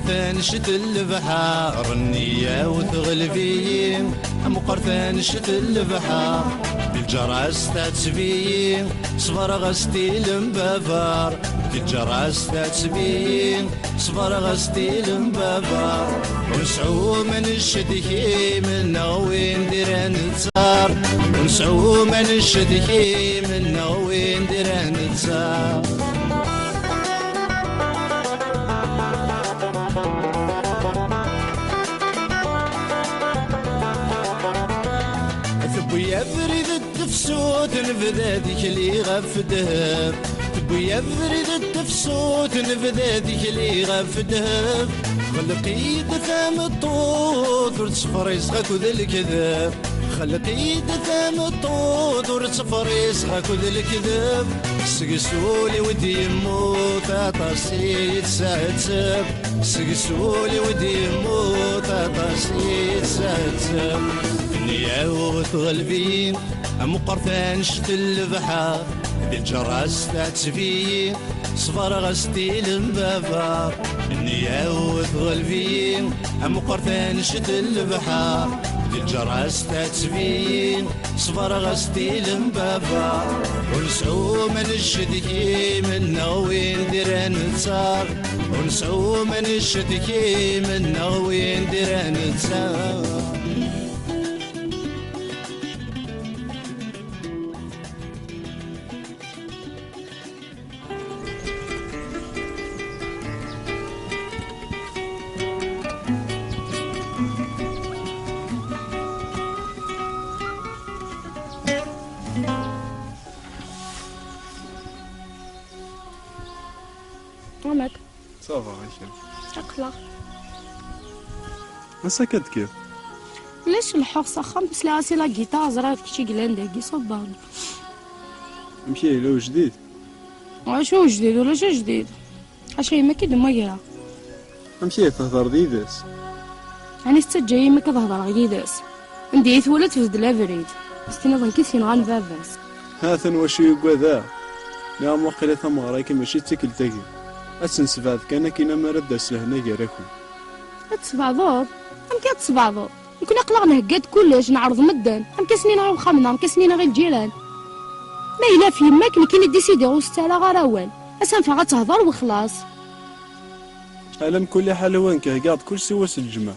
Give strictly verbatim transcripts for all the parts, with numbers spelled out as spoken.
Tanect n lebḥer, nniya-w teɣleb-iyi, meqqer tanect n lebḥer, di lǧerra-s tɛetteb-iyi, ṣebreɣ-as-t i lembaber, di lǧerra-s tɛetteb-iyi, ṣebreɣ-as-t i lembaber. Ur nseɛɛu ma nced-ik imenna win d iran d tar, ur nseɛɛu ma nced-ik imenna win d iran d tar. Tewwi abrid n tefsut, nebda tikli ɣef ddheb. Tewwi abrid n tefsut, nebda tikli ɣef ddheb. Xleq-iyi-d tameṭṭut, ur ttefriseɣ akked lekdeb. Xleq-iyi-d tameṭṭut, ur ttefriseɣ akked lekdeb. Seg sul-iw d-yemmut, aṭas i yi-tesɛetteb. Seg sul-iw d-yemmut, aṭas i yi-tesɛetteb. Nniya-w teɣleb-iyi, meqqer tanect n lebḥer, di lǧerra-s tɛetteb-iyi, ṣebreɣ-as-t i lembaber. Nniya-w teɣleb-iyi, meqqer tanect n lebḥer, di lǧerra-s tɛetteb-iyi, ṣebreɣ-as-t i lembaber. Ur nseɛɛu ma nced-ik imenna win d iran d tar, ur nseɛɛu ma nced-ik imenna win d iran d tar. Amek? Ça va, ɣikan. Aql-aɣ. Ass-a akka d-tekkiḍ? Ulac, leḥḥuɣ s axxam, sliɣ-as i la guitare, ẓriɣ d kečč i yellan dagi, ṣubbeɣ-d. Amek ihi, yella ujdid? Acu ujdid? Ulac ajdid. Ḥaca yemma akka i d-mmagreɣ. Amek ihi, thedreḍ yid-s? Ɛni tettaǧǧa yemma akka ad hedreɣ yid-s? Anda i twala tbeddel abrid. S tiniḍ nekk i s-yenɣan baba-s. Ha-t-an wacu yuggad-aɣ. Nniɣ-am waqila tameɣra-agi mačči d tikkelt-agi. Ad tt-nessebɛed kan akin amar ad d-tas lehna gar-akent. Ad tt-tesbeɛdeḍ? Amek ad tt-tesbeɛdeḍ? Nekkni aql-aɣ nhegga-d kullec, neɛreḍ medden. Amek ad sen-iniɣ i wexxam-nneɣ? Amek ad sen-iniɣ i lǧiran? Ma yella ɣef yemma-k, nekkini d-isidiɣ, ur s-ttarraɣ ara awal. Ad s-anfeɣ ad tehder wexlaṣ. Ala mkul liḥala, wa nekk heggaɣ-d kul siwa s lǧemɛa.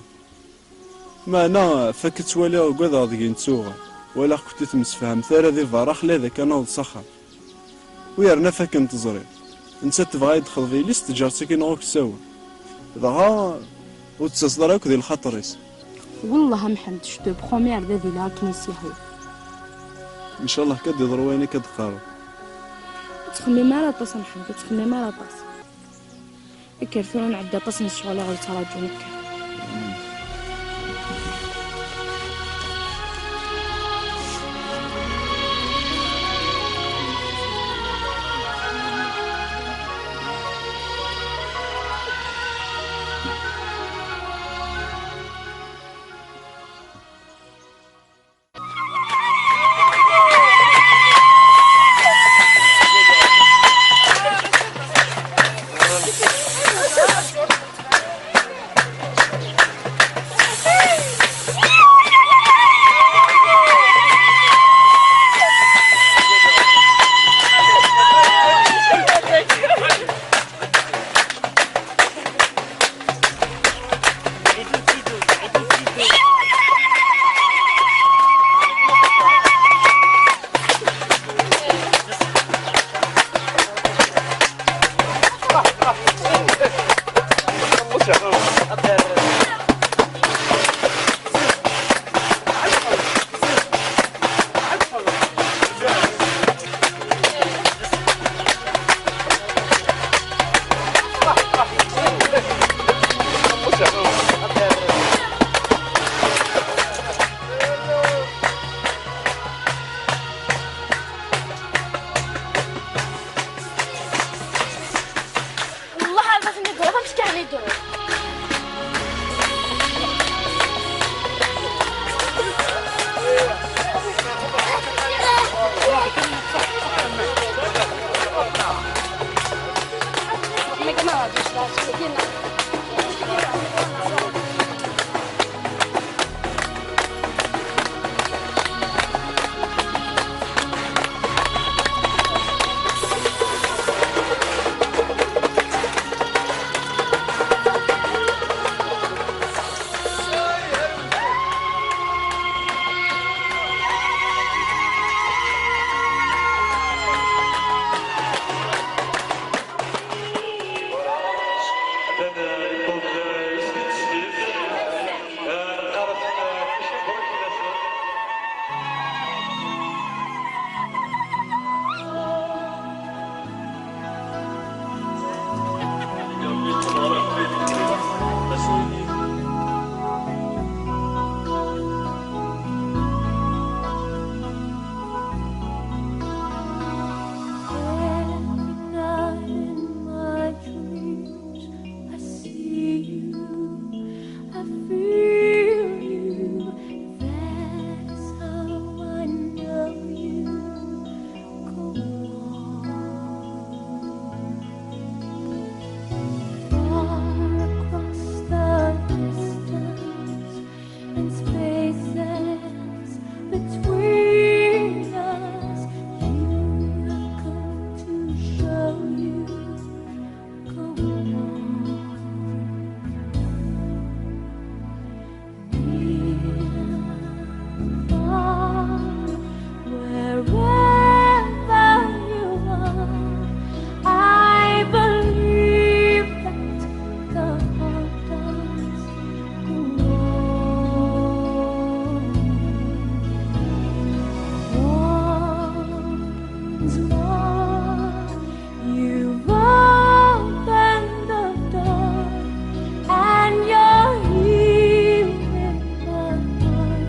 Meɛna, fakk ttwaliɣ ugadeɣ deg-i nettuɣal. Walaɣ-kent ur temsefhamemt ara di berra, xla d akka naweḍ s axxam. U yerna fakken teẓriḍ. Nettat tebɣa ad d-texḍeb yelli-s, teǧǧer-tt akkin ɣur-k s awal. Dɣa, ur d-tettaseḍ ara akk di lxaṭer-is. Wellah a Mḥend, je te promets ar d ad iliɣ akken i s-yehwa. Ncallah kan ad d-iḍru wayen akka d-teqqareḍ. Ur ttxemmim ara aṭas a Mḥend, ur ttxemmim ara aṭas. Kker tura, nɛedda aṭas n ccɣel i ɣ-yettraǧun, kker. You've opened the door and you're here in my heart.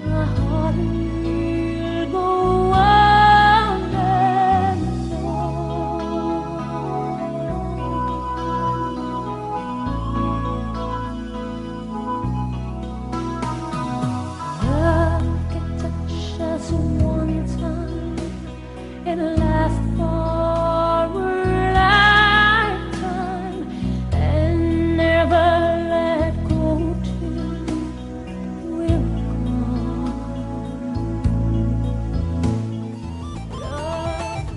My heart will go on and on. Love can touch us one time. It lasts for a lifetime and never let go till we're gone. Love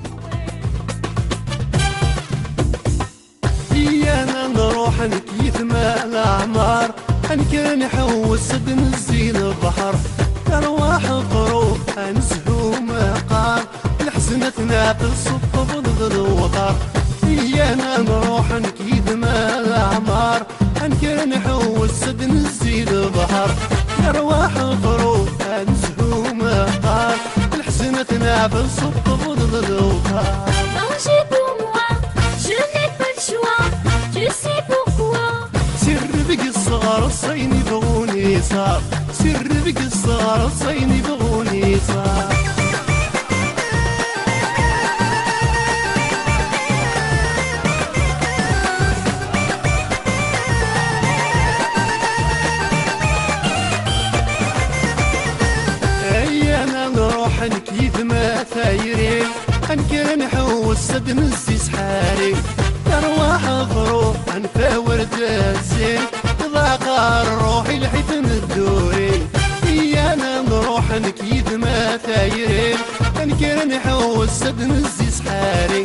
Iyana nruḥ nekk yid-m a leɛmer, ad nekker nḥewwes ad nezzi lebḥer, tarwaḥ truḥ ad nezhu meqqar, leḥzen ad t-neɛfes ṭṭebel d lewṭer. Iyana nruḥ nekk yid-m a leɛmer, ad nekker nḥewwes ad nezzi lebḥer, tarwaḥ truḥ ad nezhu meqqar, leḥzen ad t-neɛfes ṭṭebel d lewṭer. Danger pour moi, je n'ai pas le choix, tu sais pourquoi. Sirr deg ṣṣɣer ṣṣayen ibɣun iṣar, sirr deg ṣṣɣer ṣṣayen ibɣun iṣar. Iyana nruḥ nekk yid-m a tayri, ad nekker nḥewwes ad nezzi s ḥari, tarwaḥ truḥ ad nfawer-d zzin, ḍaqa rruḥ i lḥif n dduri. Iyana nruḥ nekk yid-m a tayri, ad nekker nḥewwes ad nezzi s ḥari,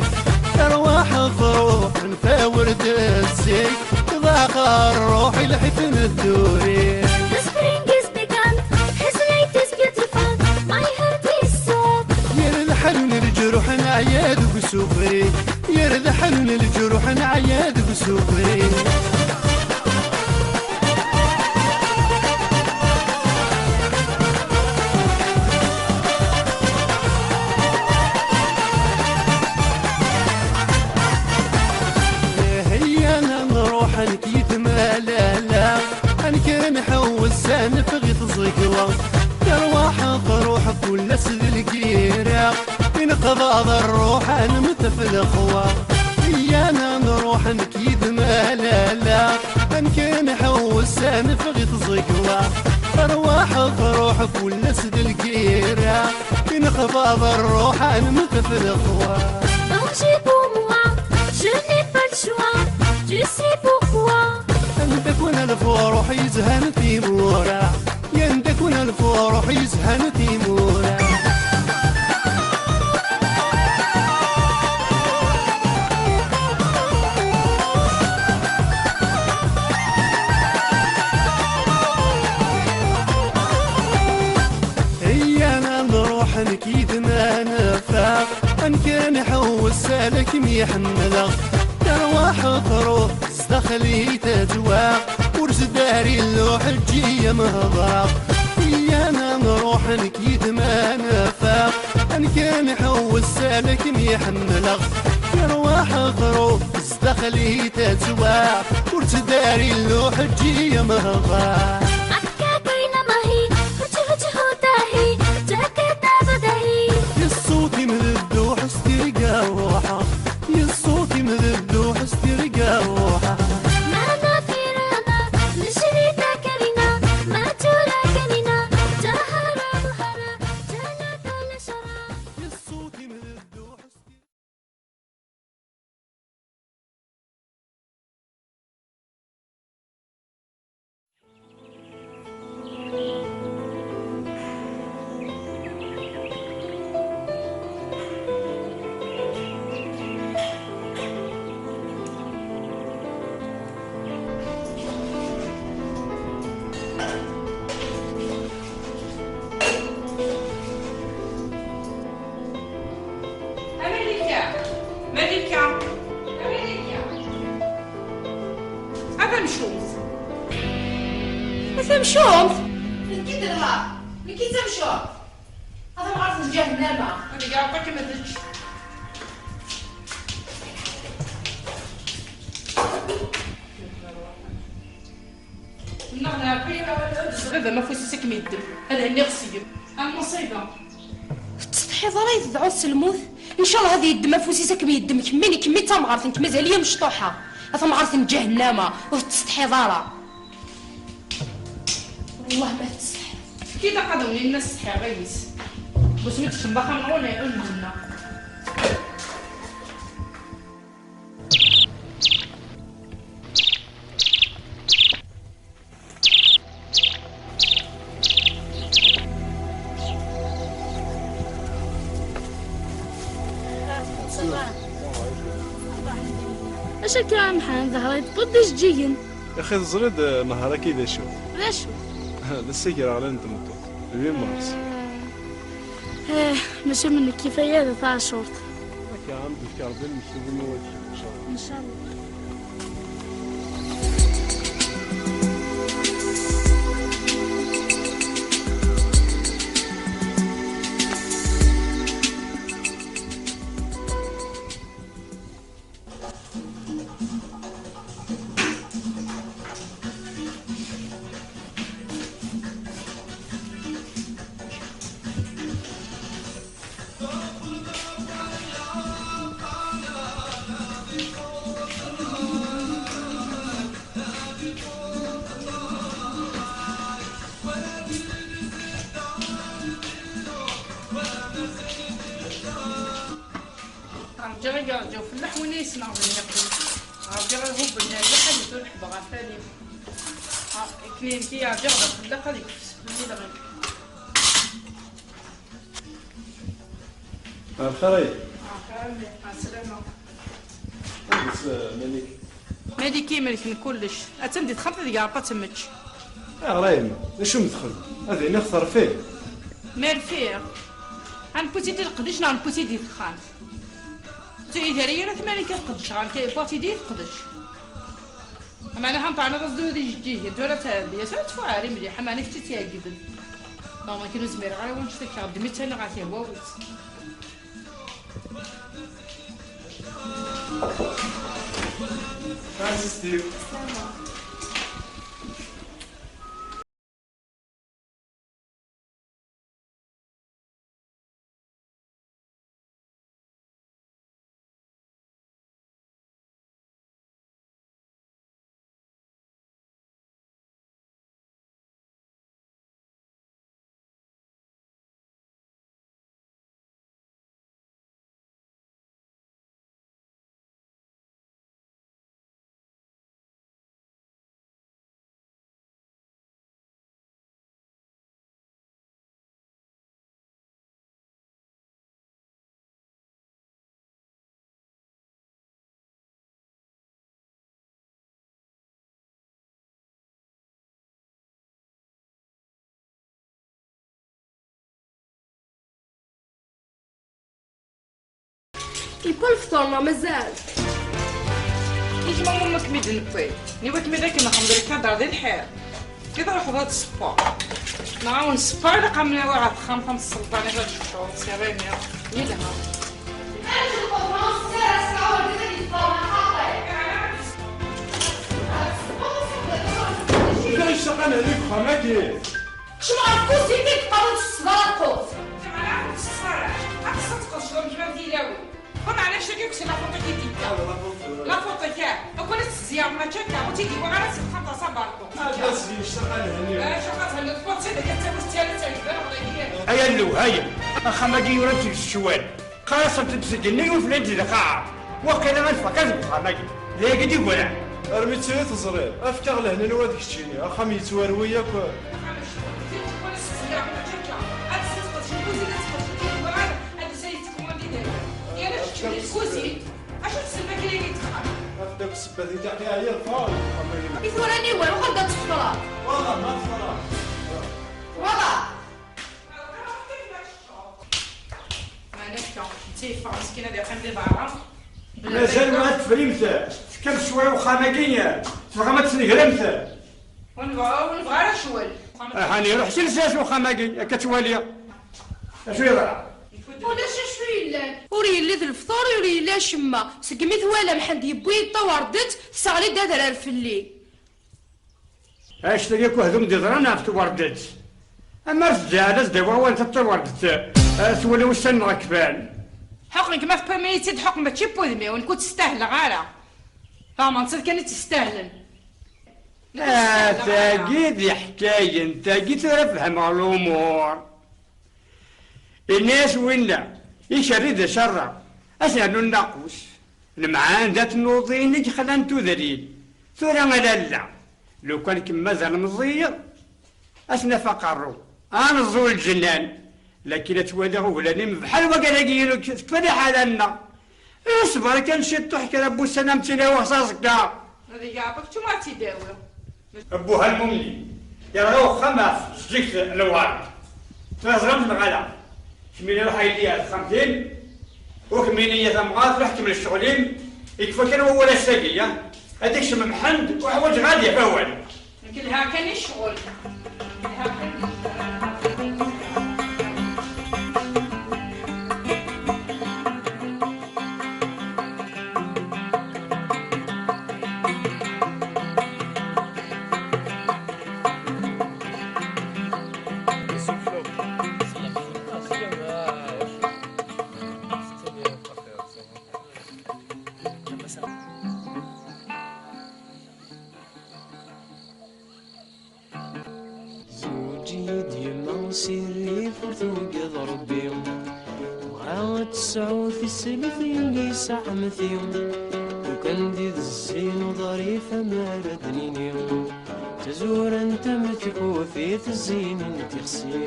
tarwaḥ truḥ ad nfawer-d zzin, ḍaqa rruḥ i lḥif n dduri. The spring is begun, his light is beautiful, my heart is sad. Yir lḥal n leǧruḥ neɛya deg usufri, yir lḥal n leǧruḥ neɛya deg usufri. Heyya nruḥ nekk yid-m a lala, ad nekker nḥewwes ad neffeɣ i tẓegwa. Tarwaḥ truḥ kul ass d lgira, i neqḍaḍ rruḥ ad nemmet f lexwa. Iyana nruḥ nekk yid-m a lala, ad nekker nḥewwes ad neffeɣ i tẓegwa. Tarwaḥ truḥ kul ass d lgira, i neqḍaḍ rruḥ ad nemmet f lexwa. Danger pour moi, je n'ai pas le choix, tu sais pourquoi. Anda-ken a lefruḥ yezhan timura, anda-ken a lefruḥ yezhan timura. Iyana nruḥ nekk yid-m a neffeɣ, ad nekker nḥewwes ala kem-i ḥemmleɣ. Tarwaḥ truḥ zdaxel i tazwa, ur zedder i lluḥ eǧǧ-iyi ad m-hedreɣ. Iyana nruḥ nekk yid-m a neffeɣ, ad nekker nḥewwes ala kem-i ḥemmleɣ. Tarwaḥ truḥ zdaxel i tazwa, ur zedder i lluḥ eǧǧ-iyi ad m-hedreɣ. Akka kayna mahi, huǧ huǧ hutahi, ǧaka tabadahi. Yeṣṣut-im d dduḥ s tirga ruḥa, yeṣṣut-im d dduḥ s tirga ruḥa. Mana firana, nejri takarina, ma tura kanina, ǧahara buhara, ǧana tala shara. Yeṣṣut-im d dduḥ s tirga A Malika! Malika! A Malika! A tamcumt! A tamcumt! Nekki d lhar! Nekki d tamcumt! A tamɣart n Ǧahennama. Ad geɣ aṭak ma tečč. Nneɣ Rebbi, ad d-zɣibem afus-is ad kem-yeddem. Ad henniɣ seg-m. A lmuṣiba. Ur tettsetḥiḍ ara i tedɛuḍ s lmut? Ncallah ad yeddem afus-is ad kem-yeddem kemmi, nekk kemmi d tamɣart, nekk mazal-iyi mecṭuḥa. A tamɣart n ǧahennama, ur tettsetḥiḍ ara. Wellah ma tettsetḥiḍ. Kida qadwen inna ssetḥiɣ yis. Wasmi d-tecceḍ axxam-nneɣ ur nɛiwen nna. Acu akka a Mḥend, ḍhṛ-ik tewwiḍ-d ijeǧǧigen? Axi teẓriḍ, eh, nnhar-agi d acu? D acu? D ass agraɣlan n tmeṭṭut, le huit mars. Eh, mačči am nekk kifaya d taɛcurt. Akka, am d-yefka Rebbi lmektub-nni n wakal, ncallah. Ncallah. Rǧiɣ i yerǧa ufellaḥ win i yesneɣ d nniqi. Rǧiɣ ihubben n rriḥ ad iturḥeb ɣef alim. Akken yenki yerǧiɣ d afellaḥ ad ikfes fell-i lɣim. Ɛerxir-ayi. Ɛerxir-ayi. Ɛeslama. Anda-tt, eh, Malika? Malika imelken kullec. Attan di texxamt ad iɛreḍ ad temmečč. Ayɣer a yemma? D acu m-txeddem? Ad iniɣ terfiḍ. Ma rfiɣ? Ad newwi-tt-id i leqdic neɣ newwi-tt-id i texxamt? Ur ttɛid ara yal atmanik ad qeddceɣ, wwiɣ-tt-id i teqdec. Ameɛna ḥa nṭɛen ad as-d-ur ijeǧǧigen, tura tɛeddi-as, ad tfuɛer i mliḥ, ameɛna kečč ad tt-iɛeggben. Neɣ ma kan ur zmireɣ ara wanect akka, ddem-itt aniɣ ɣer tehwa-wi. Ɛziz-iw. Yewwa lefṭur neɣ mazal? Yejma ɣur-m ad kem-id-newwi. Niwa kem-id akken nxeddem lkadar di lḥir. Kif ad ruḥeḍ ad tṣeffuḍ? Nɛawen ṣṣeffer, ilaq ad m-nawi ɣer texxamt, am tselṭanit, ad teččeḍ, sirrini. Yelha. Ulac ccaq ad nehli deg uxxam-agi. Kcem ɣer lkuzina, teqqareḍ ur tessneḍ ara lqut. Ur tessneḍ ara. Ad tqedceḍ am kra n tilawin. Ur meɛna acu-agi, kkes la photo-agi d-yekka. La photo-agi. Akk ala tettezzireḍ, mačči akka. Ur tt-id-yewwi ara si texxamt ɣer abarṭu. Ad as-yectaq ad henni. Acu ad thenniḍ? Ur tt-id-akka d tawest, ur tt-id-akka d tawest. Ay alluh, ay. Axxam-agi yura-d seg ccwal. Qqar-asent-d seg igenni, uflent di lqaɛa. Waqila ad nfaq deg uxxam-agi. D ayagi i d-yeggran. Armi d tayri teẓriḍ, efk-aɣ lehna-nnew ad keččini, axxam yettwarwi yakk. Acu tselma kra i d-texxam? I tura niwer, uɣal-d ad tfeṭreḍ. Wala, ma tfeṭreḍ. Wala. Meɛna akka, netta yeffeɣ meskin ad yeqqim di berra. Mazal ma ad tefrimt, tekkamt ccwal i uxxam-agi, tebɣam ad tesnegremt. Ur nebɣa, ur nebɣa ara ccwal. Ahan iruḥ si lsas uxxam-agi, akka ttwaliɣ. Acu yeḍra? Ulac acu yellan. Ur yelli d lefṭur, ur yelli acemma. Segmi twala Mḥend yewwi-d tawerdet, tesseɣli-d adrar fell-i. Anect-agi akk ahdum d-iḍran ɣef twerdet. Amar teǧǧa-d as-d-awiɣ wan tawerdet, eh, twala ussan-nneɣ kfan. Ḥuqen-k ma tewwim-iyi-tt-id, ḥuqen mačči n wudem-iw, nekk ur tt-stahleɣ ara. Tameṛ-nni kan i tt-istahlen. Ah, tagi d iḥkayen, tagi tura fehmeɣ lumuṛ. Ini-as winna, ikerri d acerra, ad s-rnu nnaqus. Lemɛan d at nuḍin i yexlan tudrin. Tura a lalla, lukan kemm mazal meẓẓiyeḍ, ad s-naf aqerru, ad neẓẓu lǧennan. Lakin ad twaliɣ uglan-im bḥal wagadagi-inu, tekfa liḥala-nneɣ. Isber kan ciṭṭuḥ kra n wussan am tinaweɣ s aẓekka. Ad yeɛḍ kečč ma ad tt-id-awiɣ. Buha Lmumni, yerɣa uxxam ɣef zzegt n lward. Tura teẓramt neɣ ala? Kemmini ruḥ a yelli ar texxamt-im, u kemmini a tamɣart ruḥ kemmel ccɣel-im, yekfa kan wawal ass-agi, ya. Ad ikcem Mḥend, ur ḥwaǧeɣ ad yaf awal. Nekk lha kan i ccɣel. Lha kan i ccɣel. Zewǧ-iyi-d yemma s rrif ur tugad Rebbi. Tebɣa ad tesɛu tislit yelli-s ɛemti. Lukan d idezzi n uḍrif amar ad d-nini. Tazura n tametkut i tezzin n tixsi.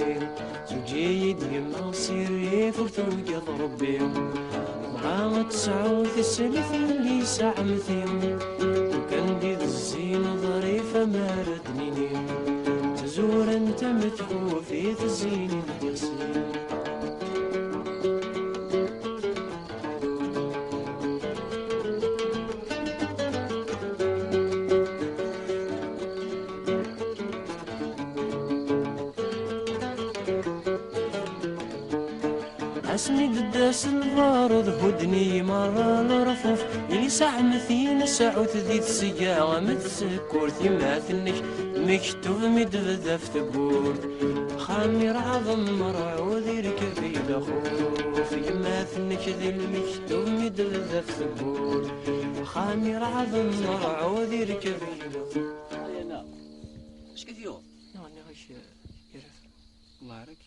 Zewǧ-iyi-d yemma s rrif ur tugad Rebbi. Tebɣa ad tesɛu tislit yelli-s ɛemti. Lukan d idezzi n uḍrif amar ad d-nini. Tazura n tametkut i tezzin n tixsi. Asmi d-ddas lbarud, hudden-iyi merra lerfuf. Yelsa ɛemti n Sɛut di tesga am tsekkurt. Yemmat-nnek mektub mi d-tebda ɣef tewwurt. Axxam irɛaḍen merɛud irkeb-iyi lxuf. Yemmat-nnek di lmektub mi d-tebda ɣef tewwurt. Axxam irɛaḍen merɛud irkeb-iyi lxuf. Ay, ana. Acu k-yuɣen? Nniɣ-ak, yerra. Allah ibarek.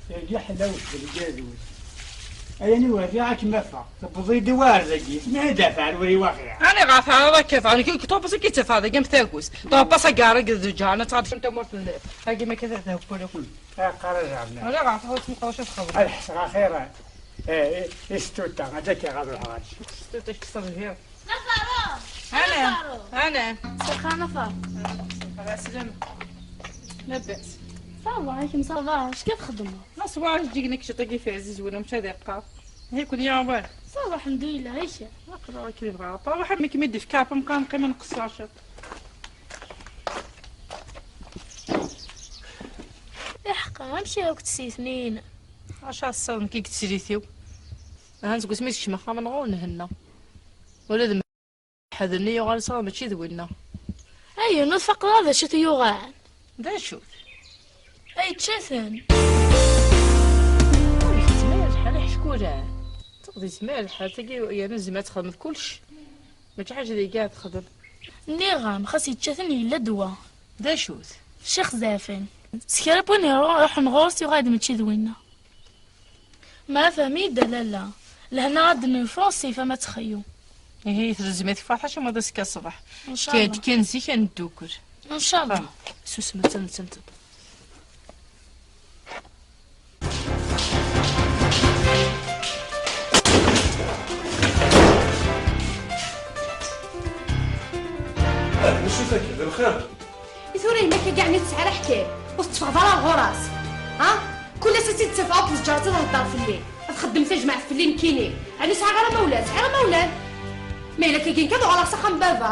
Yagi ḥlawet d lǧadut. Ay aniwer ad kem-afeɣ. Tewweḍ-iyi-d i war dagi. Tmihi d afɛal ur iwaxi. Ani ɣer teɛraḍ akka fɛal. Ki, ki, twapas akka i ttafeɣ dagi am tagut. Twapas agarig d lǧana tɣad. Tamurt n, agi ma kata tawkulukum. Aqar ajernan. Ala ɣer teɛraḍ tmeqqer acu txedmeḍ. Ad ḥesseɣ axir. Eh, i, i Stuta, ad ak-iɣaḍ lḥaǧ. Stuta, kessed lhir. Nafaru! Ana, Nafaru! Ana. Saxa Nafar. Ala, slam. Labas. Ça va, kemm ça va, acu txeddmeḍ? Ma ṣwaɛ, ǧǧiɣ nekk ciṭ agi fi ɛziz wala mačči ad iqqar. Hi kun ya awal. Ça va, alḥemdulillah, i kemm? Aql-aɣ akken yebɣa Ṛebbi. Ṛuḥ, mi kem-id-ifka Ṛebbi, mqan qqimen nqeṣṣer ciṭ. Iḥeqqa, amek i akk tessetnin? Acu aṣṣiḍ nekk i yettili-t-iw? Ahan seg wasmi i d-kecmeɣ axxam-nneɣ ur nhenna. Ula d ḥed-nni yuɣal sɣur mačči d winna. Ay, ur tfaqeḍ ara d acu t-yuɣen? D acu-t? Ay, čča-ten. Ur yezmir lḥal iḥeckulen. Ur yezmir lḥal, tagi yerna tezmer ad texdem kullec. Mačči ḥaǧa d igi ad texdem. Nniɣ-am, xas yečča-ten yella ddwa. D acu-t? Ccix Zafen. S kra n win iruḥen ɣur-s yuɣal-d mačči d winna. Ma fhem-iyi-d a lalla, lehna ad d-nenfu s yifam ad txeyyu. Ihi, telzem-it Ferḥat, acimi d azekka ṣṣbeḥ. Ncallah. Kker-d kan zik ad neddukel. Ncallah. Susem, attan, attan, attan. Ah, d acu-t akka? D lxir? I tura yemma-k-agi ɛni tesɛa ara ḥkay? Ur tetteffɣeḍ ara ɣur-s? Ha? Kul ass ad tt-id-ttafeɣ akked lǧaret ad thedder fell-i. Ad txeddem tajmaɛt fell-i nekkini. Ɛni sɛiɣ ara amawlan? Sɛiɣ amawlan. Ma yella akkagi nekk ad uɣaleɣ s axxam n baba.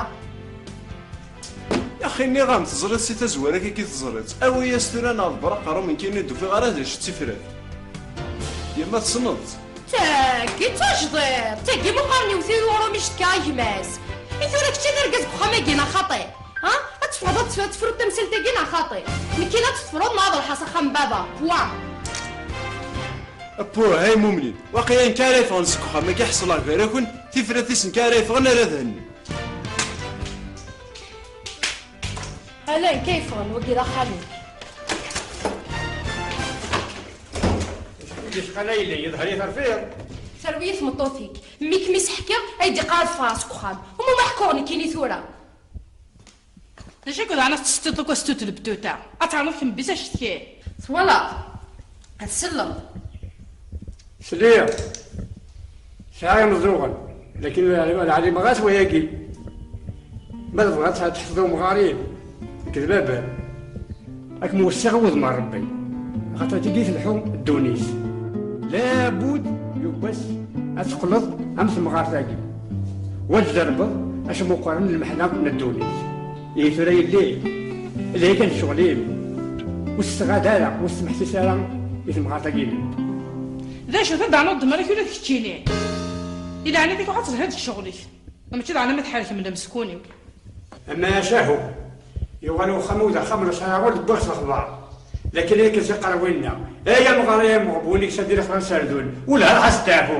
Yaxi, nniɣ-am teẓriḍ si tazwara akka i teẓriḍ. Awi-yas tura neɣ ḍebber aqerru-m nekkini ur d-ufiɣ ara d acu d tifrat. Yemma tessneḍ-tt. Tagi d tajdiṭ, tagi meqqar n iwet i uɣrum icekka a gma-s. I tura kečč d argaz deg uxxam-agi neɣ xaṭi? Ha? Ad teffɣeḍ ad tef-, ad tefruḍ tamsalt-agi neɣ xaṭi? Nekkini ad tefruḍ neɣ ad ruḥeɣ s axxam n baba. Wa! Puh, ay mumnin, waqila nekk ara yeffɣen seg uxxam-agi ḥeṣleɣ gar-akent, tifrat-is nekk ara yeffɣen ara d henni. Ala nekk ay yeffɣen, wagi d axxam-ik. Yecqan a yelli, yedher-it rfiɣ. Terwi-yi tmeṭṭut-ik. Mmi-k mi s-ḥkiɣ, ay d-iqqar ad ffɣeɣ seg uxxam. Uma ma ḥkuɣ nekkini tura. D acu akked ɛni tettsettiḍ akk astut lebtuta? Ad ternuḍ kemm bis acetki. Twalaḍ? Ad selleḍ. Sliɣ. Sɛiɣ imeẓẓuɣen, lakin ur ɛlimeɣ ara s wayagi. Ma tebɣiḍ ad teḥfeḍ umɣar-im, nekk d baba-m. Ad kem-wessiɣ i wudem n Ṛebbi, axaṭer tigi telḥu ddunit. Labud yiwwas ad teqqleḍ am temɣart-agi, u ad tderbeḍ acu meqqren lmeḥna n ddunit. Ihi tura yelli, lhi kan d ccɣel-im, ur s-tɣad ara, ur s-tmeḥsis ara i temɣart-agi-inem. D acu, ad d-ɛnuḍ d mara-k ula d keččini? Ilaɛni-k ruḥ ad telhiḍ d ccɣel-ik. Mačči d ɛna ma tḥerkem lemskun-iw. Amacahu, yuɣal uxxam-iw d axxam n ṣṣara ur d-wwiɣ s lexbar. Lakin akken s iqerwin-nneɣ, ay amɣar ay ameɣbun-ik s ad d-ilexbar serdun, ula ar ɣas steɛfu.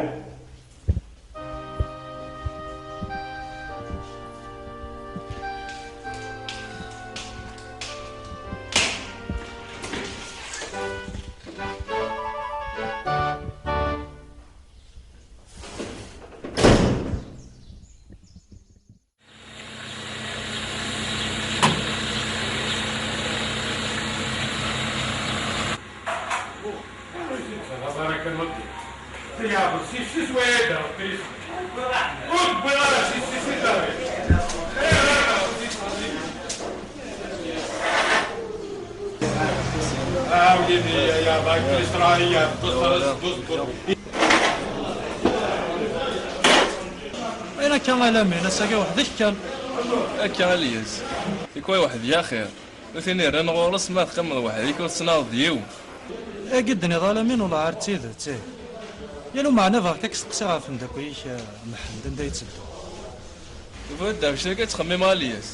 Ayen akka a Lamin, ass-agi weḥd-k kan. Akka a Lyes. Tikwal weḥd-i axir. Nutni rran ɣur-s ma teqqimeḍ weḥd-k ur tettnaɣeḍ d yiwen. Agi d-tenniḍ a Lamin wellah ar d tidet, ih. Yal umeɛna bɣiɣ-k ad k-steqsiɣ ɣef umeddakel-ik, eh, Mḥend, anda yetteddu? Tebɣiḍ d amek akka ttxemmimeɣ a Lyes.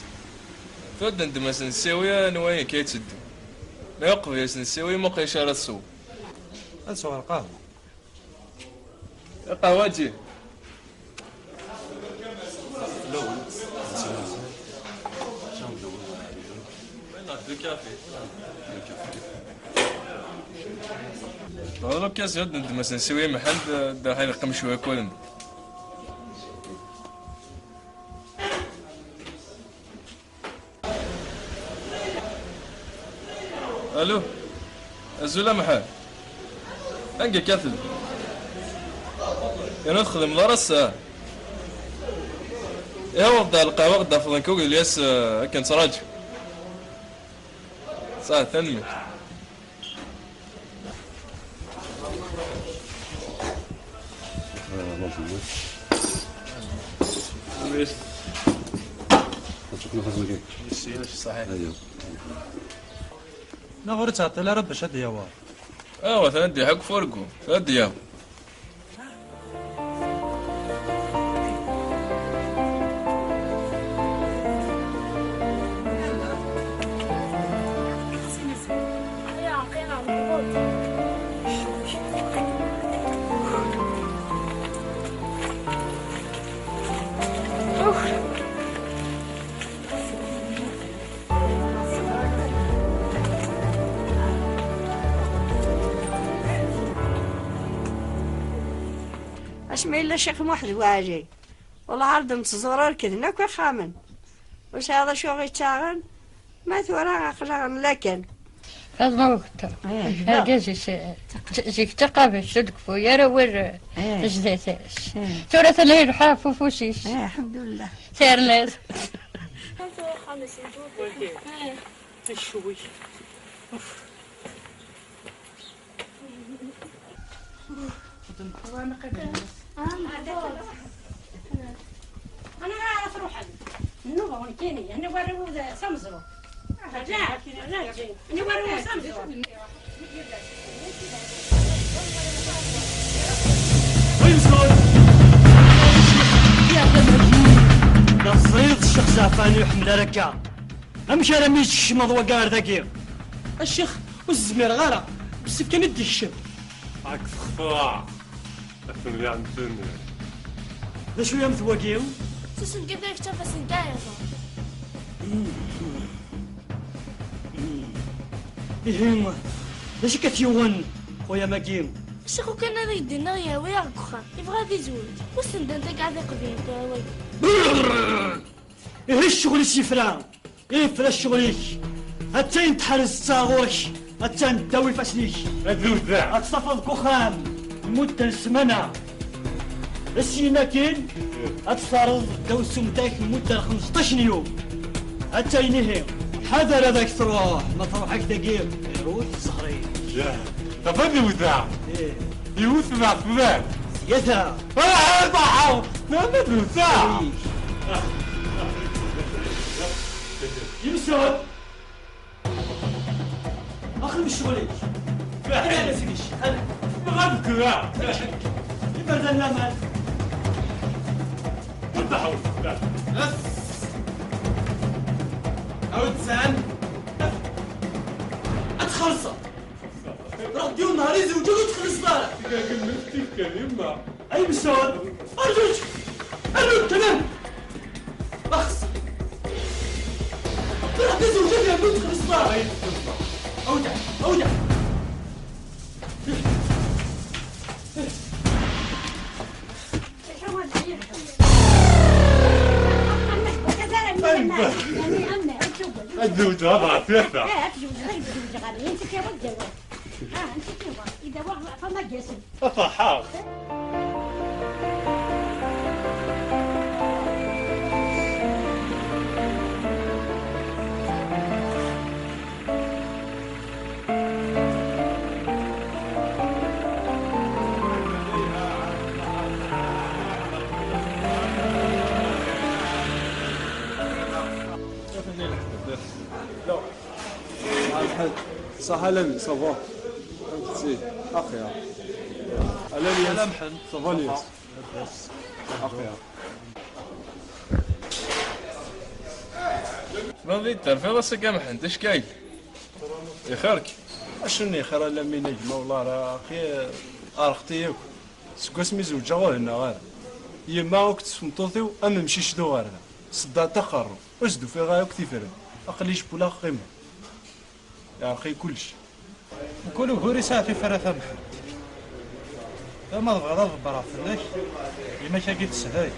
Tura ad neddem asensiwi anwa akka yetteddu. Ma uqbel asensiwi muqel acu ara tesweḍ. Ad sweɣ lqahwa. Lqahwa-agi. Tebɣiḍ l'occasion ad neddem asensiwi Mḥend, da ḥay neqqim cwiya akked-m. Alo. Azul a Mḥend. Anga akka tella? Yerna ur txeddmeḍ ara ass-a? Ihi aweḍ-d ɣer lqahwa, ad d-tafeḍ nekk akked Lyes, eh, akken nettraǧu. Ṣah, tanemmirt. Tanemmirt. Tanemmirt. Ṣaḥit. Neɣ ur yettɛeṭṭil ara bac ad d-yaweḍ? Awa, atan ad d-iḥekk furgu, ad d-yaweḍ. Asmi yella Ccix Muḥ d Waɛli. Wala ɛad n tẓuri rekden akk ixxamen. Ur sɛiɣ d acu ɣ-ittaɣen. Ma tura aql-aɣ nella kan. Faḍma Ukter. Eh. Argaz-is, eh, zik d taqabact, ur d-keffu ara awal, eh, eh, zdat-s. Eh. Tura atan ilḥa ɣef ufus-is. Eh, lḥemdullah. Terniḍ. Ccwi. Ana ara truḥem. Nnuɣ nekkini, anwa ara iwet s ameẓru? Raǧi, raǧi. Anwa ara iwet s ameẓru? Ay, Mesɛud! Teẓriḍ Ccix Zeɛfan ur iḥemmel ara akka. Amek ara mi tkecmeḍ wagi ar dagi? A ccix, ur s-zmireɣ ara. Bessif kan i d-ikcem. Ak textaṛ. Aten-nni ɛemten. D acu yamt wagi? Susem kan, tura kečč af asentel-iḍen. Ihi, d acu akka t-yuɣen, xuya-m-agi? Ccix, ukan ad ak-d-iniɣ, yehwa-yaɣ deg uxxam. Yebɣa ad izweǧ. Ur s-ndant akka ad iqbel wagi. Ihi ccɣel-is yefra. Yefra ccɣel-ik. Attan teḥrez ttaɣ ɣur-k. Attan ddaw ifassen-ik. Ad d-tafeḍ deg uxxam lmudda n ssmana. Syin akkin, ad tt-terreḍ ddaw ssumta-k lmudda n xmesṭac n yum. Attan ihi, ḥader ad ak-truḥ, ma truḥ-ak dagi, iruḥ zzher-ik. Yah, tafeḍ iwta. Ih. Yiwet n leɛtban. Zyada. Ah, ṭaḥeɣ! Nɛemmed netta! Yimsud! Axem ccɣel-ik! Fiḥel! Ala seg ccxel! Bɣa bkra! Iberdan laman! Ṭaḥeɣ! Bas! Awd sɛan! Ad txellṣeḍ! Ruḥ-d yiwen nehar izewǧ ur txellṣeḍ ara. Tigagin n tifkan yemma. Ay Mesɛud, arǧuǧ! Arǧuǧ, tamam! Axs! Ruḥ-d izewǧ ad yernu ur txellṣeḍ ara. Ay Mesɛud. Awdeɛ, awdeɛ! Ad zewǧeɣ ad ɣef tlata. A ferḥeɣ. صح، أهلا، ça va؟ أنت زين؟ أخير. أهلا، ياس. أهلا، محمد. Ça va، ياس؟ أخير. Tebɣiḍ ad yi-d-terfiḍ ass-agi a Mḥend, acku ixir-k. Acu n yixir a Lamine, a gma, wala ara, axi, ɛerqet-iyi akk. Seg wasmi zewǧeɣ ur hennaɣ ara. Yemma akked tmeṭṭut-iw am umcic d uɣerda. Ṣeddaɛent aqerru, ur s-d-ufiɣ ara akk tifrat. Aql-i jewwleɣ qqimeɣ. Yeɛreq-iyi kullec. Mkul ugur yesɛa tifrat a Mḥend. Ma tebɣiḍ ad ḍebbreɣ fell-ak, yemma-k-agi tesdawit.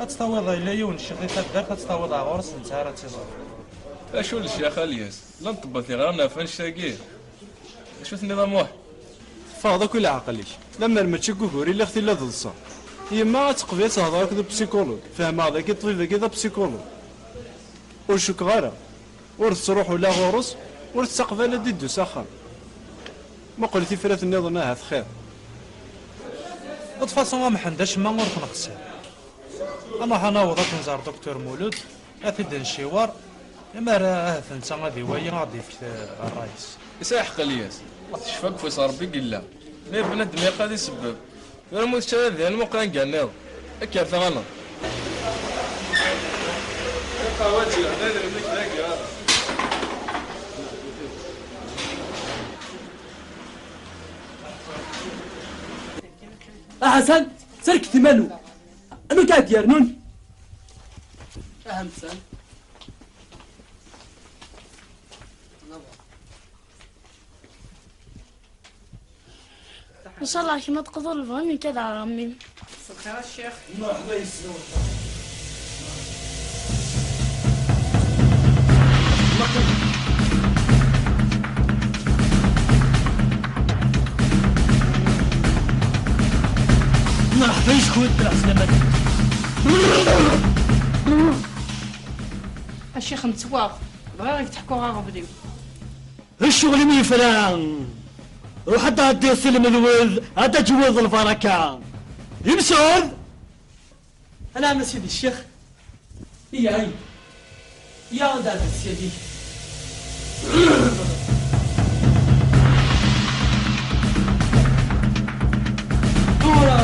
Ad tt-tawiḍ, yella yiwen ccix di taddart, ad tt-tawiḍ ar ɣur-s, netta ara tt-iẓer. Acu n lecyax a Lyas? Llant tebbat iɣran ɣef annect-agi? Acu tenniḍ a Muḥ? Teffɣeḍ akk i leɛqel-ik. Lemmer mačči deg ugur i lliɣ, tilla d ḍsa. Yemma ad teqbel ad tehder akked upsikulug. Fehmeɣ dagi ṭṭbib-agi d apsikulug. Ur cukkeɣ ara. Ur tettruḥu la ɣur-s, ur tettaqbal ad d-iddu s axxam. Muqel tifrat nniḍen ahat xir. De toute façon a Mḥend, acemma ur t-nexsir. Ad nruḥ ad naweḍ ad t-nẓer Docteur Mulud, ad t-id-nciwer, imar ahat netta ad iwali, ad d-yefk, eh, ṛṛay-is. Yesɛa lḥeqq Lyas, tecfa deg ufus Ṛebbi i yella. Ma bnadem ilaq ad isebbeb. Tura ma ur tečči ara dihin, muqel anga nniḍen. Kker taɣaleḍ. A Ḥasan, serket iman-nwen. Anwa i k-d-yernun? Aha, Ḥasan. Ncallah kemm ad teqḍuḍ lebɣi-m, nekk ad aɣeɣ mmi-m. A ccix. Merḥba yes-kent, ɛeslama. A ccix, nettwaɣ. Bɣiɣ ad k-d-ḥkuɣ aɣbel-iw. D ccɣel-im yefra. Ruḥ ad d-tɛeddiḍ si lmedwed, ad d-tǧewwiḍ lbaraka. Imsud! Anɛam a sidi ccix. Iyya, iyya. Iyya ad d-tɛeddiḍ sya-agi. Tura,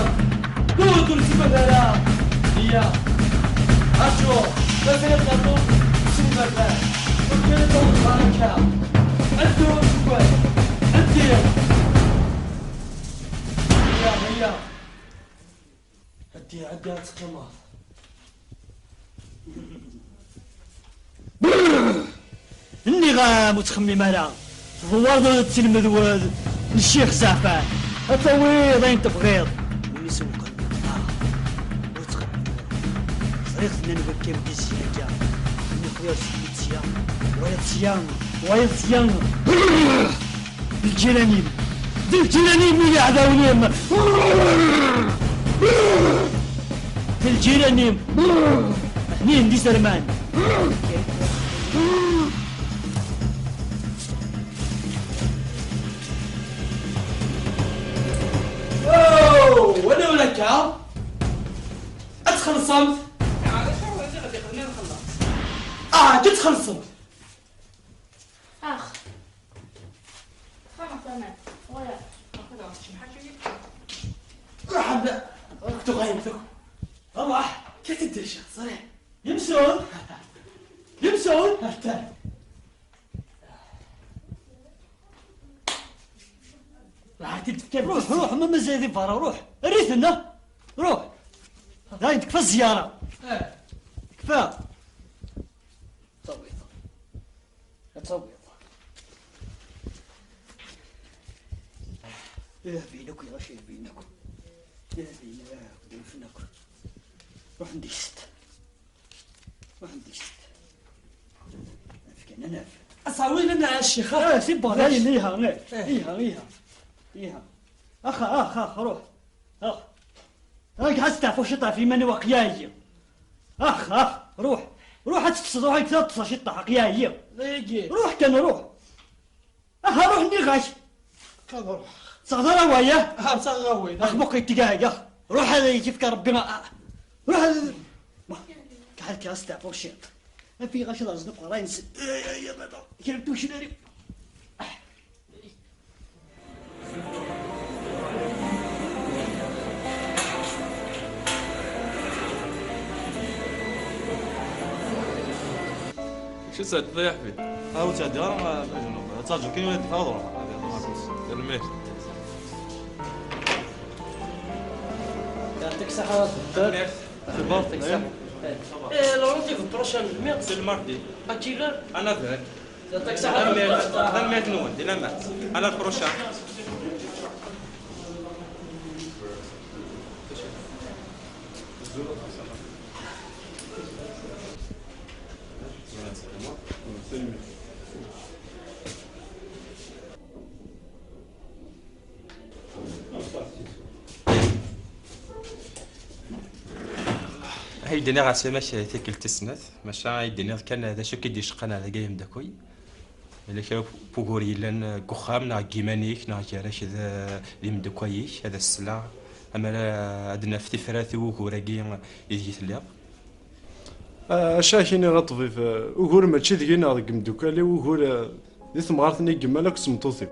tura ur ttagad ara. Iyya. Rǧu, mazal ad naṭṭu sin iberdan. Ur kkan ad d-taweḍ lbaraka. Ad dduɣ ad tugar. Ad ddiɣ. Iyya, iyya. Ad ddiɣ, ad ddiɣ ad teqqimeḍ. Nniɣ-am ur ttxemmim ara, tdewwareḍ-d si lmedwed n Ccix Zaɛfan, ad tawiḍ ayen tebɣiḍ. Win isewwqen yeṭṭef-aɣ, ur ttxemmim ara. Ẓriɣ-t nnan wakka di zzin akka, nniɣ-t wayeḍ sya, wayeḍ sya, wayeḍ sya. D lǧiran-im, d lǧiran-im i d iɛdawen-im. D lǧiran-im. Atnin d iserman. Oh, wala wala akka. Ad txellṣemt. Ah, d acu ara ẓiɣ ad ixdem ad nxelleṣ? Ah, ad txellṣemt. Ax. Xaxemt aman. Wala. Ruḥ, ruḥ, tuɣayem tuk. Ruḥ. Kif tedder ccix, ẓriɣ. Yemsun. Yemsun. Hatta. Ruḥ, ruḥ, ma mazal di berra, ruḥ. Err-iten, ha? Ruḥ. Dayen, tekfa zzyara. Eh. Tekfa. Tawiḍ. Ad tawiḍ. Ihbin akk, ya ɣac ihbin akk. Ihbin akk, d unfen akk. Ruḥen di ssett. Ruḥen di ssett. Naf kan, ad naf. Ad tawiḍ lana a ccix, ha? Eh, si berra, iha, eh. Eh. Iha, iha. Iha. Ax, ax, ax, ruḥ. Ax. Ax, ad steɛfuɣ ciṭ ɣef yiman-iw aqyagi. Ax, ax, ruḥ. Ruḥ ad teṭṭseḍ, ruḥ ad teṭṭseḍ ciṭ aqyagi. Dagi. Ruḥ kan, ruḥ. Ax, ruḥ, nniɣ-ak. Kan ruḥ. Teɣder awaya? Ah, teɣder awaya. Ax, muqel tgahga. Ruḥ ad yefk Rebbi. Ruḥ ad... Ma, kɛad kra steɛfuɣ ciṭ. Afi ɣac ad rẓen uqerray-nsen. Ay, ay, ay, ay, kra n tucnari. Acu tesɛeddiḍ a ḥbib? Ah, ur ttɛeddiɣ ara, ma, ma, ad ttaǧǧuɣ kan ad ruḥeɣ. Tanemmirt. Yɛṭik ṣṣeḥḥa a Doktor. Tanemmirt. C'est bon, ça va. Eh, le rendez-vous prochain, le mercredi. C'est le mardi. À quelle heure? À neuf heures. Tanemmirt, tanemmirt-nwen, di lameɛna. À la prochaine. Ay d-nniɣ ɛeslama-k tikkelt tis snat, maca ay d-nniɣ kan d acu i k-id-iceqqan ar dagi ay ameddakel. Yella kra n wugur yellan deg uxxam neɣ deg yiman-ik neɣ gar-ak d, d imeddukal-ik, ad as-sleɣ, amar ad d-naf tifrat i wugur-agi ideg telliḍ? Ah, acu ara k-iniɣ a ṭṭbib, ah, ugur mačči deg-i neɣ deg imeddukal-iw, ugur, ah, di temɣart-nni i yemmal akked tmeṭṭut-iw.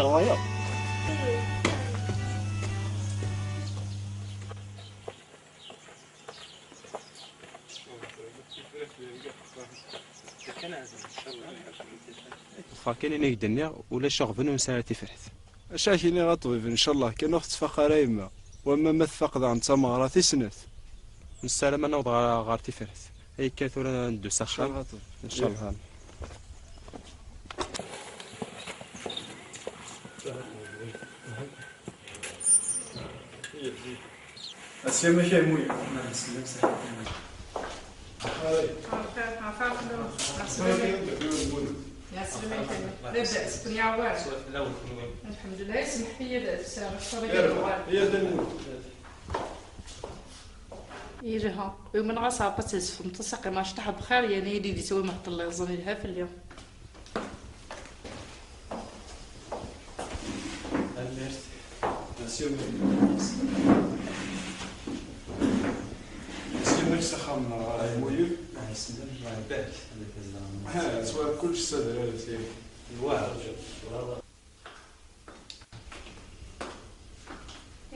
Ixer wayeḍ. Ḍfer kan ayen i k-d-nniɣ, ulac aɣbel ur nesɛi ara tifrat. Acu ara k-iniɣ a ṭbib, ncallah kan ur ɣ-tettfaq ara yemma. Wamma ma tfaq daɣen d tameɣra tis snat. Nessaram ad naweḍ ɣer, ɣer tifrat. Akka tura neddu s axxam. Ncallah a ṭbib. Ncallah. Asya-m a Kamuy. Mɛa ssellam, saḥit. Ay. Ɛafak, ɛafak, ɛafak. Ɛafak, ɛafak. Ɛafak. Labas, kunwi ɛwar. Swat fell-awen kunwi. Lḥemdullah, isemmeḥ-iyi ad d-sɛiɣ ccer i yerwa. Yerbeḥ, ya Dda Lmulud. Yelha. Umneɣ-as Ṛebbi ad tezfemt, ad teqqimemt acṭaḥ bxir, yerna yili di swa mehṭel iẓẓan yelha fell-i. Tanemmirt. Merci, merci. Merci, merci, s axxam-nneɣ, a Lmulud. Ah, yesselem, Allah ibarek, Allah ibarek. Ha, ttwar kullec s adrar-ik.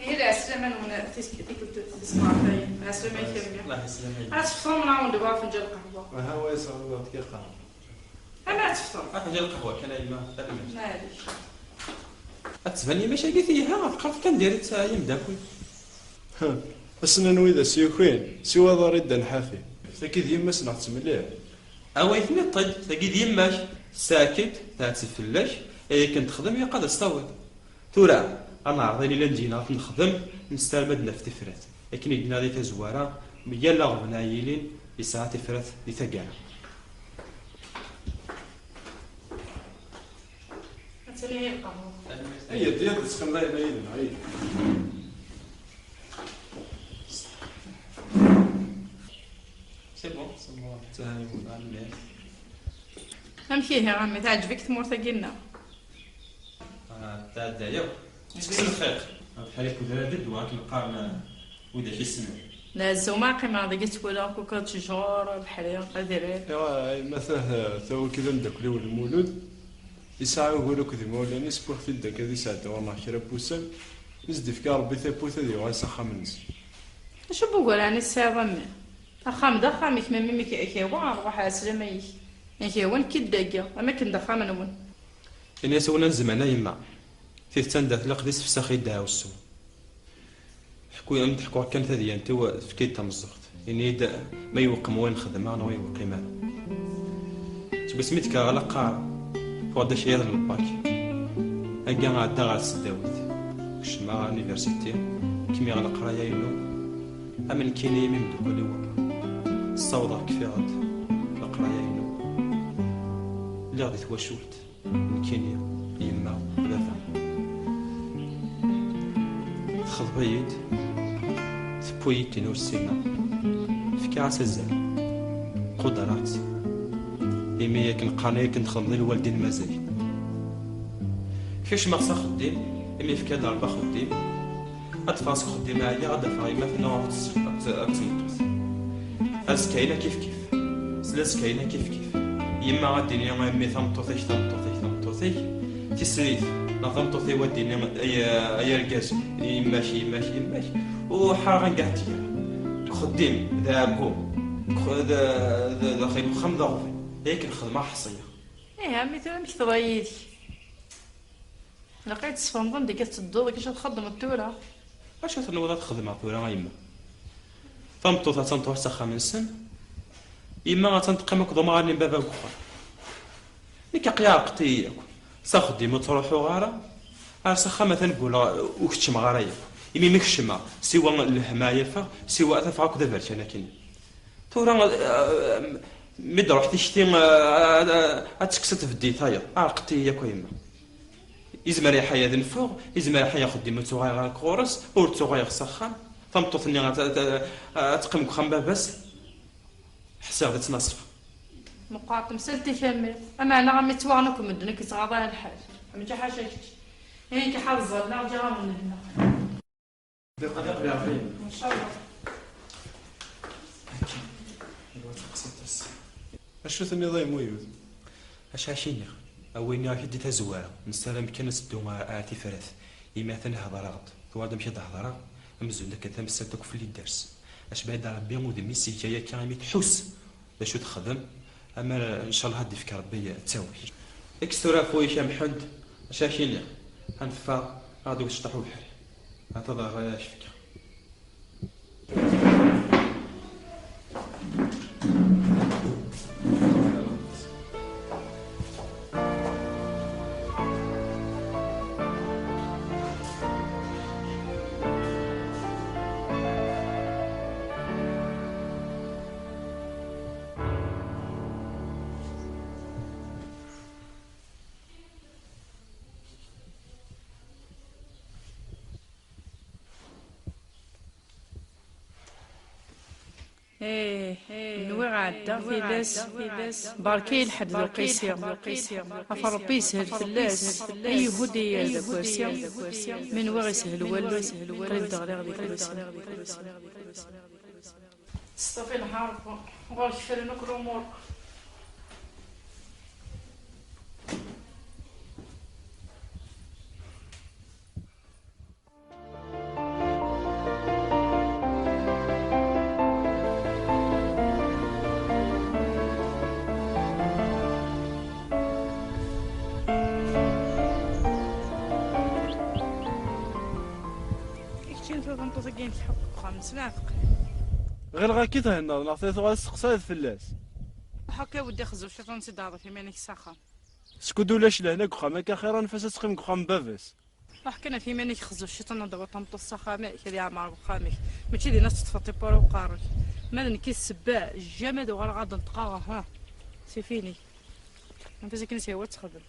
Ihi, lɛeslama-nwen, tis-, tikkelt tis mɛerfayin. Lɛeslama-k a mmi. Allah yeslam-ik. Ad tefṭrem neɣ ad wen-d-awiɣ afenǧal n lqahwa? Aha, wa yesɛa Allah, tkir qahwa. Ama ad tefṭrem. Afenǧal n lqahwa kan a yemma, tanemmirt. Maɛlic. Ad tban yemma-k-agi telha, teqqar-d kan diri-tt a yemdakel. Ass-n anwi d as-yukin, siwa aḍar i Dda Lḥafi. Tagi d yemma-s neɣ tettmelliḥ? A way tenniḍ-t-id, tagi d yemma-k, tesɛa-k-id, tɛetteb fell-ak, ay akken texdem ilaq ad as-tawiḍ. Tura, ad neɛreḍ ayen yellan deg-neɣ ad t-nexdem, nessaram ad d-naf tifrat. Akken i d-nniɣ di tazwara, yal aɣbel ara yilin, yesɛa tifrat di taggara. Attan ihi lqahwa. Ayya, d-, d-, tettxemlayem yid-neɣ, ayya. C'est bon, c'est bon. Ttehani mutɛallim. Amek ihi, a mmi, teɛǧeb-ik tmurt-agi-nneɣ? Ah, tɛedda yakk. Tekkes lxiq. Bḥal akud ara d-ddwa akken qqaren, ah, widak yessnen. Lɛezza uma qqimeɣ dagi ttwaliɣ kuka ttjur, lḥrir, adrar. Iwa, ay, ma tah, tawa-k d ameddakel-iw Lmulud, yesɛa ugur akked imawlan-is, wwiɣ-t-id akka ad isɛedda ɣur-neɣ kra n wussan, mi s-d-ifka Rebbi tawwurt ad yuɣal s axxam-nnes. Acu n wugur ɛni tesɛiḍ a mmi? Axxam d axxam-ik, ma mimi k-, k-yawa, ṛwaḥ ɛeslama-ik. Ak-yawa, nekk-id dagi, am akken d axxam-nwen. Ini-as-awen anezman a yemma. Tidet anda tlaq d isefsax i ddeɛwessu. Ḥku-, am d-ḥkuɣ kan tadyant-iw, tefka-yi-d tameẓẓuɣt. Ini-yi-d ma yewqem wayen xedmeɣ neɣ ur yewqim ara. Seg wasmi d-kkreɣ la qqareɣ, fuɣ-d akayad n lbak. Anga ɛeddaɣ ɣer tesdawit. Kecmeɣ ɣer l'université, kmiɣ leqraya-inu. Am nekkini imi imeddukal-iw akk. Ssawḍeɣ kfiɣ-d leqraya-inu. Lliɣ di twacult. Nekkini, yemma, baba. Texḍeb-iyi-d, tewwi-yi-d tin ur ssineɣ. Fkiɣ-as azal. Qudreɣ-tt. Imi akken qqaren akken txedmeḍ i lwaldin mazal. Kecmeɣ s axeddim, imi yefka-d Rebbi axeddim. Ad ffɣeɣ seg uxeddim ɛyiɣ, ad d-afeɣ yemma tenna ad tt-, ad tt-, ad temmṭut. Azekka-ina kifkif. Sla azekka-ina kifkif. Yemma ad d-tini a mmi tameṭṭut-ik, tameṭṭut-ik, tameṭṭut-ik. Tisrit, neɣ tameṭṭut-iw ad d-tini ay, ay argaz, yemma-k, yemma-k, yemma-k. U ḥareɣ anga tt-tga. Deg uxeddim, d aɛeggu. Deg ux-, d, d, d, daxel uxxam d aɣbel. Yak nxedmeɣ ḥṣiya. Ih, a mmi, tura amek teḍra yid-k? Ilaq ad tesfehmeḍ anda akka tettedduḍ, akka ad txeddmeḍ tura. Acu tenwiḍ ad xedmeɣ tura a yemma? Tameṭṭut attan truḥ s axxam-nsen, yemma attan teqqim akked umɣar-nni n baba deg uxxam. Nekk aql-i ɛerqent-iyi akk. S axeddim ur ttruḥuɣ ara, ar s axxam atan gguleɣ ur keččmeɣ ara yakk. Imi mi kecmeɣ, siwa lehma ay afeɣ, siwa ad t-afeɣ akked aberkan akken. Tura, eh, mi d-ruḥ tikti, eh, ad tekkes ad tbeddi tayeḍ. Ɛerqent-iyi yakk a yemma. Izmer iḥaya ad nfuɣ, izmer iḥaya axeddim ur ttuɣaleɣ ara ɣur-s, ur ttuɣaleɣ s axxam. Tameṭṭut-nni ad, ad, ad teqqim deg uxxam baba-s. Ḥsiɣ d ttnaṣfa. Meqqar temsalt-ik a mmi. Ameɛna a mmi ttwaɣen akk medden, ad k-ittɣaḍ lḥal. Amek ḥaca kečč? Ihi ḥareẓ neɣ ǧǧiɣ-awen lehna. Ncallah. Acu tenniḍ ay Muyud? Acu ara k-iniɣ? A wi nniɣ-ak-id di tazwara, nessaram kan ad teddu ar, ar tifrat. Imi atan hedreɣ-d, twalaḍ amek i d-hedreɣ? Amzun akken tamsalt akk fell-i dders. Acbaḥ-id Rebbi udem-is iga akka imi tḥuss d acu texdem. Amer ncallah ad d-ifk Rebbi ttawil. Kkes tura afus-ik a Mḥend, acu ara k-iniɣ? Ad neffeɣ, ad d-iwet ciṭuḥ ubeḥri. Ad taḍeɣ ara k-fkeɣ. Ih, nwiɣ ɛeddaɣ tilas. Berka i lḥedd d uqisi. Ɣef Rebbi yeshel fell-as, ay ihud i yir d akersi. Mi nwiɣ ishel wallen, qrib d-ɣliɣ di tmasi. Teṣṭafi lḥerb, ɣur-k fren akk lumuṛ. I keččini tura tameṭṭut-agi-inek ḥukk deg uxxam-nsen, ɛteq. Ɣileɣ akka i thennaḍ, neɣ tella tuɣal testeqsayeḍ fell-as? Ḥukk a weddi xzu ciṭan, si d-ɛḍef iman-ik s axxam. Skud ulac lehna deg uxxam, akka xir anef-as ad teqqim deg uxxam n baba-s. Ruḥ kan ɣef iman-ik, xzu ciṭan, ad d-tawiḍ tameṭṭut s axxam-ik, ad yeɛmer wexxam-ik. Mačči dinna ad teṭṭfeḍ tiwwura uqerru-k. Ma d nekk i d ssebba, jamais ad uɣaleɣ ad d-neṭqeɣ, ha. C'est fini. Anef-as akken i s-yehwa ad texdem.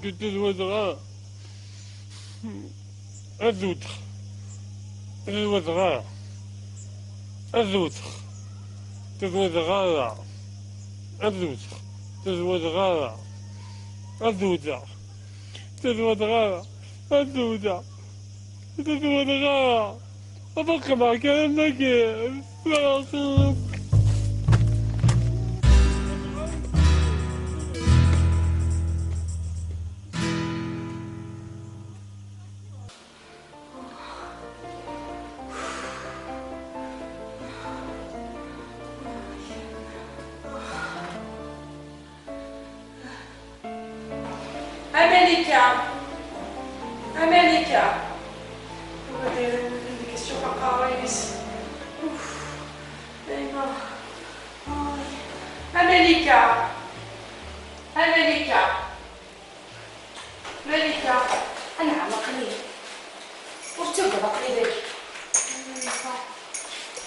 Tagi tezwa dɣa. Ad wteɣ. Tezwa dɣa. Ad wteɣ. Tezwa dɣa. Ad wteɣ. Tezwa dɣa. Ad wteɣ. Tezwa dɣa. A Dduda, ur twalaḍ ara. Ad qqleɣ kan am wagi. A Malika! A Malika! Ur d-yerri ula d nekk s aqerruy-is. Uf. Dayma. Ay. A Malika! A Malika! Malika! Anɛam, aql-i. Ur ttagad, aql-i dagi.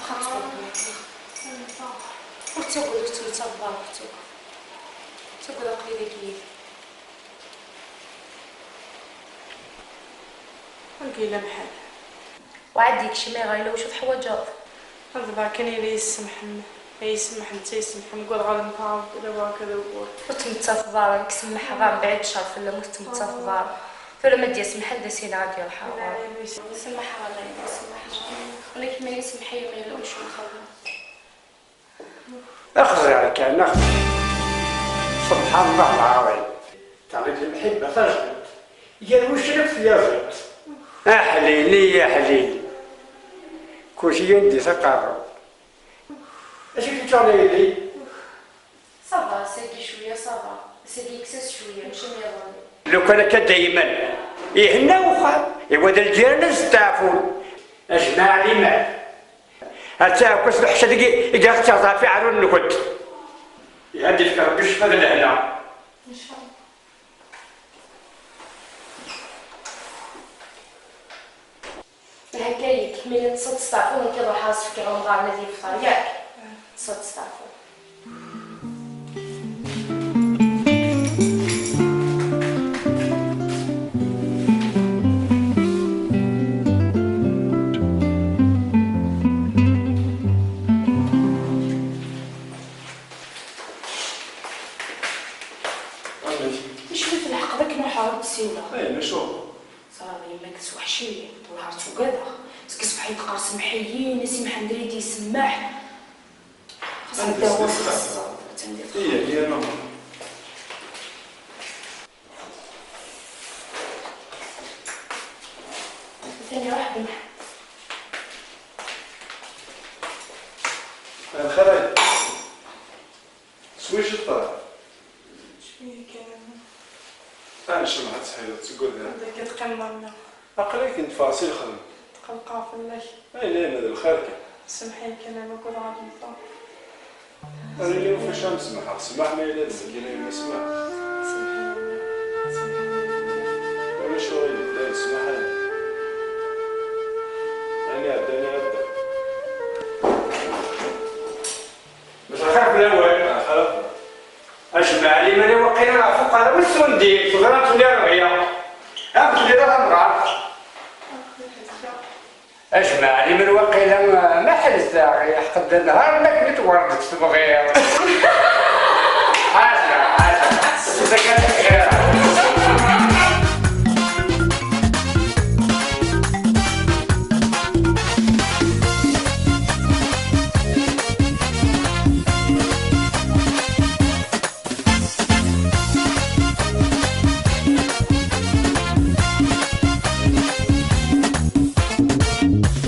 Axaṭer ur ttagad, ur ttagad, ur ttagad, ur ttagad, aql-i dagi. Ur yelli lḥal. Wɛad yekcem iɣil, wacu teḥwaǧeḍ? Ad berkan yella yessemḥen, ay yessemḥen, d ta yessemḥen, wwiḍ ɣer lemtaɛeḍ, d aberka d ugur. Ur ttmettateḍ ara, nekk semmeḥeɣ-am, mebɛid ccer fell-am, ur tettmettateḍ ara. Tura ma d-yas mḥend, ad as-iniɣ ad d-yerḥem. Semmeḥ ara, semmeḥ ara. Ula kemm semmeḥ-iyi ma yella wacu nxeddem. Axẓiɣ kan, axẓiɣ. Subḥan Allah lɛaḍim. Teɛna-d lemḥibba tajdiṭ gar wucrif d tyaziḍt. Aḥlili, aḥlili. Kulci yandi s aqerru. Acu k-yeččan a yelli? Ça va, ass-agi cwiya, ça va. Ass-agi yekkes-as cwiya, mačči am yiḍelli. Lukan akka daymen, ihenna uxxam, iwa d lǧiran ad steɛfun. Ajmaɛ liman. Ar ttɛekkas leḥcad i, i d-aɣ-ttaẓ ɣef iɛrur-nkent. Ad d-ifk Rebbi ccfa d lehna. Incallah. Hekka-yak, mi la tettsetteɛfuḍ, nekk ad ruḥeɣ ad s-fkeɣ i umɣar-nni ad yefṭer, yak? Tettsetteɛfuḍ. Acu i tleḥqeḍ akken ruḥeɣ ad d-ssiwleɣ? Ay, maca. Ẓriɣ yemma-k tesweḥc-iyi, wellah ar ttuggadeɣ. Seg ṣṣbeḥ i d-teqqar semmeḥ-iyi, nna-s i Mḥend ad iyi-d-isemmeḥ. Xas ad ddaweɣ, xas ad ẓreɣ, atan di texxamt. Iya, iya, maman. Atan iruḥ d Mḥend. Lxir. Swi ciṭṭaḥ. Cwiya kan. Ɛni cemɛa ttḥileḍ seg wadda? Anda akka teqqimeḍ a mmi? Aql-ak nteffeɣ si lexdem. Tqelqeɣ fell-ak. Ayen ayen d lxir kan. Semmeḥ-iyi kan a mmi, akked ɣer lmeṭṭar. Ar yini ɣef wacu am semḥeɣ, smaḥ ma yella d nekk i la yemma smaḥ. Semmeḥ-iyi a mmi, semmeḥ-iyi a mmi. Ulac aɣilif, dayen smaḥ-iyi. Ayen iɛeddan iɛedda. Maca xir fell-awen. Xir. Ajmaɛ liman i waqila ɣef uqerru-s undin, teḍra-tt ula rebya. Amek tella tamɣart? Ajmaɛ liman waqila ma ḥelseɣ, iḥqed d nnhar, ma akken i twerdet tebɣiḍ. Ḥaca, ḥaca. Tezga txir.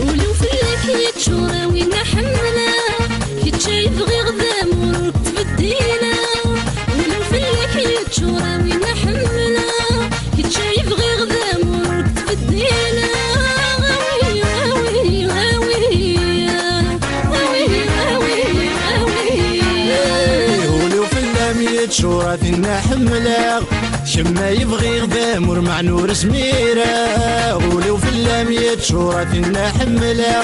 Ul-iw fell-ak yeččur a winna ḥemmleɣ, kečč ay bɣiɣ d amur ur k-ttbeddileɣ. Ul-iw fell-ak yeččur a winna ḥemmleɣ, kečč ay bɣiɣ d amur ur k-ttbeddileɣ. Awi, awi, awi, awi, awi, awi. Ul-iw fell-am yeččur a tinna ḥemmleɣ, kemm ay bɣiɣ d amur meɛna ur zmireɣ. Ul-iw fell-am yeččur a tinna ḥemmleɣ,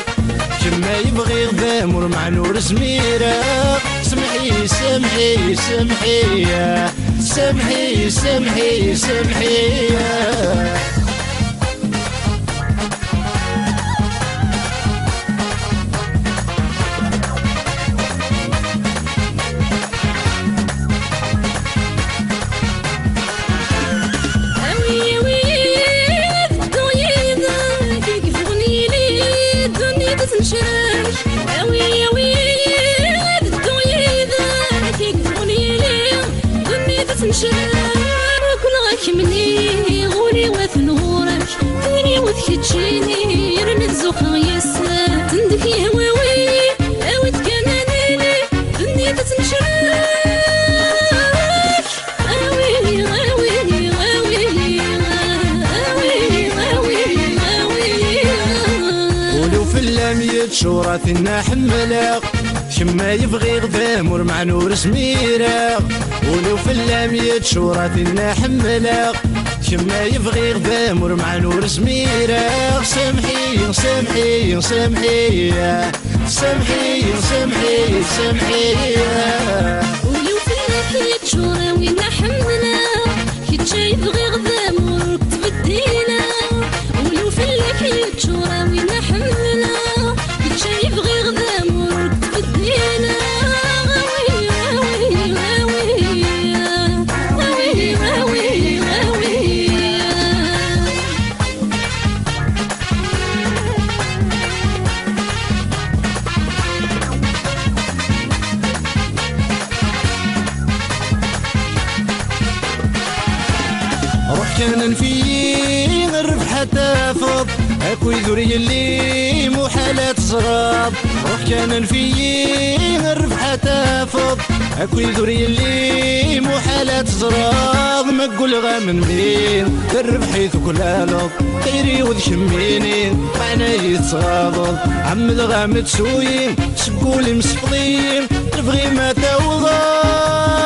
kemm ay bɣiɣ d amur meɛna ur zmireɣ. Semḥ-iyi, semḥ-iyi, semḥ-iyi. Semḥ-iyi, semḥ-iyi, semḥ-iyi. Awi, awi, Kemmini ɣur-i wat n ɣur-k, tiriwet keččini, yerna tzuxxeɣ yes-s. Tendek yehwawi, awi-d kan ad nili, d nnit ad tt-necrek. Awi, awi, awi, awi, awi, awi. Ul-iw fell-am yeččur, a tinna ḥemmleɣ. Kemm ay bɣiɣ d amur, meɛna ur zmireɣ. Ul-iw fell-am yeččur, a tinna ḥemmleɣ. Kemm ay bɣiɣ d amur, meɛna ur zmireɣ. Samḥ-iyi, samḥ-iyi, samḥ-iyi. Samḥ-iyi, samḥ-iyi, samḥ-iyi. Ul-iw fell-ak yeččur, a winna ḥemmleɣ. Kečč ay bɣiɣ d amur ur k-ttbeddileɣ. Ul-iw fell-ak yeččur, a winna ḥemmleɣ. Kečč ay bɣiɣ d amur ur k-ttbeddileɣ. Awi, awi, awi, awi, awi, awi. Ruḥ kan anef-iyi, rrbeḥ ad tafeḍ, akkid ur yelli muḥal ad teẓreḍ. Ruḥ kan anef-iyi, rrbeḥ ad tafeḍ, akkid ur yelli muḥal ad teẓreḍ. Ma gguleɣ am nnbi, d rrbeḥ i tuklaleḍ. Tayri-w d kemmini, meɛna i tettɣaḍeḍ. Ɛemmdeɣ-am-d s ul-im, seg wul-im sefḍ-iyi, lebɣi ma tawḍeḍ.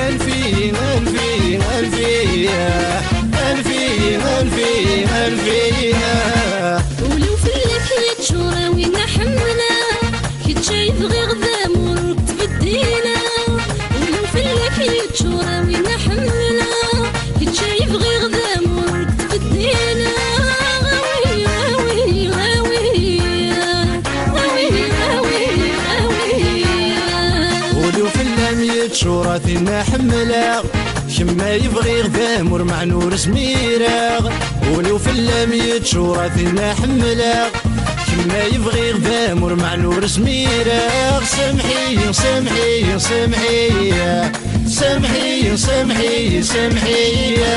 Anef-iyi, anef-iyi, anef-iyi. Anef-iyi, anef-iyi, anef-iyi. Ul-iw fell-ak yeččur, a winna ḥemmleɣ. Kečč ay bɣiɣ d amur ur k-ttbeddileɣ. Ul-iw fell-ak yeččur, a winna ḥemmleɣ. Kečč ay bɣiɣ d amur ur k-ttbeddileɣ. Awi, awi, awi. Awi, awi, awi. Ul-iw fell-am yeččur, a tinna ḥemmleɣ. Kemm ay bɣiɣ d amur, meɛna ur zmireɣ. Ul-iw fell-am yeččur, a tinna ḥemmleɣ. Kemm ay bɣiɣ d amur, meɛna ur zmireɣ. Samḥ-iyi, samḥ-iyi, samḥ-iyi. Samḥ-iyi, samḥ-iyi, samḥ-iyi.